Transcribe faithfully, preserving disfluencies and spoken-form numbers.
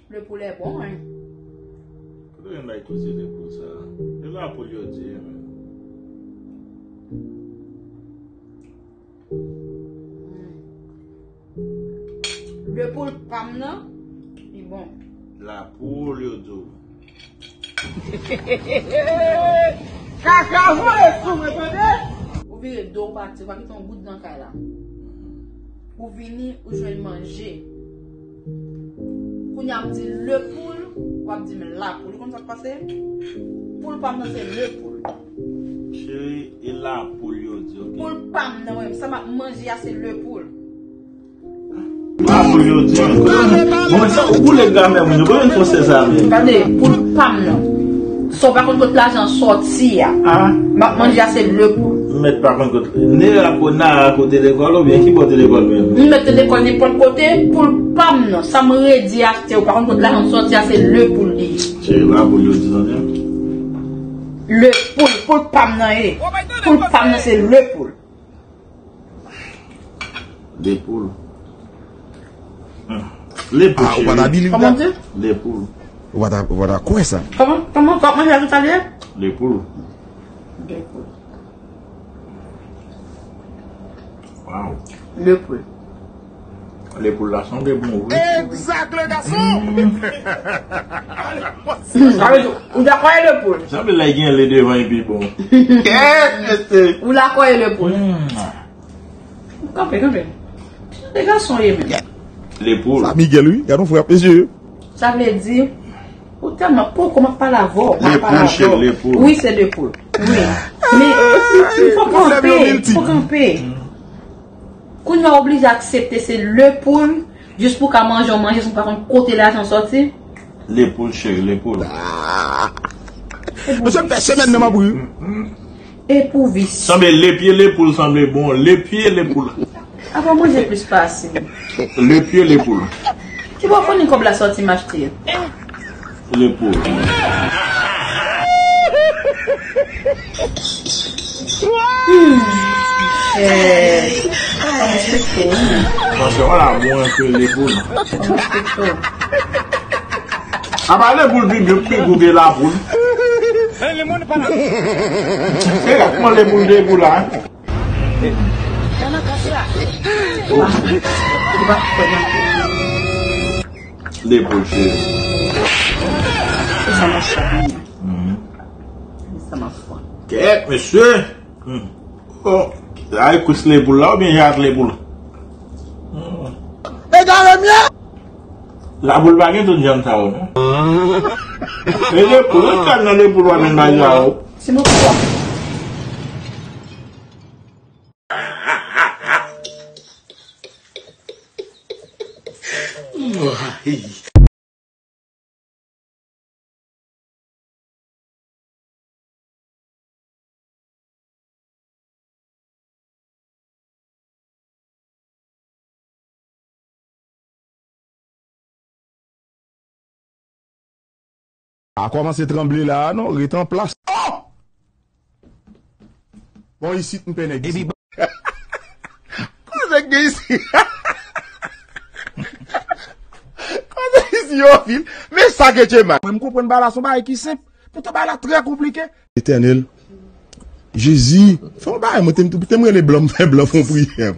Le poulet bon, hein? Kote gen bay koze le poul sa? E la poul yo di, men. Le poul pa m nan, li bon. La poul yo di w. Kaka voye sou mwen, tande? Ou vire do w pati, ou pa kite yon goud nan kay la. Ou vini, ou jwenn manje. Kounye a m di le poul, w ap di m la poul. Ou konn sa k pase? Poul pa m nan se le poul. Cheri, e la poul yo di, ok? Poul pa m nan, mwen, sa m ap manje a se le poul. Lapoul yo di ankò. Bon, men sa ou boule gramè moun yo, konbyen fò sèzame? Tande, poul pa m nan. Sa w pa konn kot lajan sòti a. Ah. M ap manje a se le poul. M mèt pa konn kot. Nera ko, Nara ko te lekòl oubyen ki bò te lekòl menm? M mèt te lekòl nenpòt kote, poul pa m nan. Sa m redi achte, ou pa konn kot lajan sòti a, se le poul li ye. Se lapoul yo di, tande. Le poul, poul pa m nan ye. Poul pa m nan se le poul. Lepoul. Hmm. Lepoul, ah, ou pa ta cheri. Believe that. Kòman di? Lepoul. Ou pa ta, ou pa ta kwè sa. Kòman, kòman, kòman manje a toutalè? Lepoul. Lepoul. Wow. Lepoul. Lepoul la sanble bon, wi. Exact, le garçon. Hmm. Sa vle di, ou dakò e lepoul? Sanble lè gen le devan epi bon. Kèt, mesye. Ou dakò e lepoul? Hmm. Kanpe, kanpe. Ki jan de gason ye menm? Lepoul. Sa Miguel, wi. Gade yon frè ap mesye. Sa vle di, ou tèlman poko, m ap pale avè w, m ap pale avè w. Lepoul, cheri, lepoul. Wi, se lepoul. Wi. Men, fò kanpe, fò kanpe. Kounye a w oblije aksepte se lepoul, jis pou w ka manje yon manje, san w pa konn kote lajan sòti. Lepoul, cheri, lepoul. Mesye, m fè semèn nan m ap ri. Epouvis. Sanble lepye lepoul sanble bon. Lepye lepoul. Apa manje plis pase. Lepye lepoul. Ki bò konnen kòb la sòti m achte? Lepoul. Hmm. Eh, pa respekte, wi. Paske wala bon ke lepoul. Apa lepoul pi, pi gou ke lapoul. E, kòman lepoul de gou la, hein? Lepoul, cheri. Sa mache. Mhm. Sa mache. Kèt, mesye. Hmm. Oh, ay, kous lepoul la, oubyen jat lepoul? Hmm. Egare m ye! Lapoul pa gen tout janm sa yo, non? E lepoul, ou kal nan lepoul, w ap vin bay sa yo. Se mwen ki sa. A kòmanse tranble la a non, ret an plas. Oh! Bon, isit m pè nèg isit. Koze k gen isit? Koze isit yo anpil. Men sa ke Tchema. Mwen m konprann bagay la se yon bagay ki senp. Poutan bagay la trè konplike. Etènèl. Jezi. Fè yon bagay, mwen te m, te m rele blan, m fè blan fè yon priyè.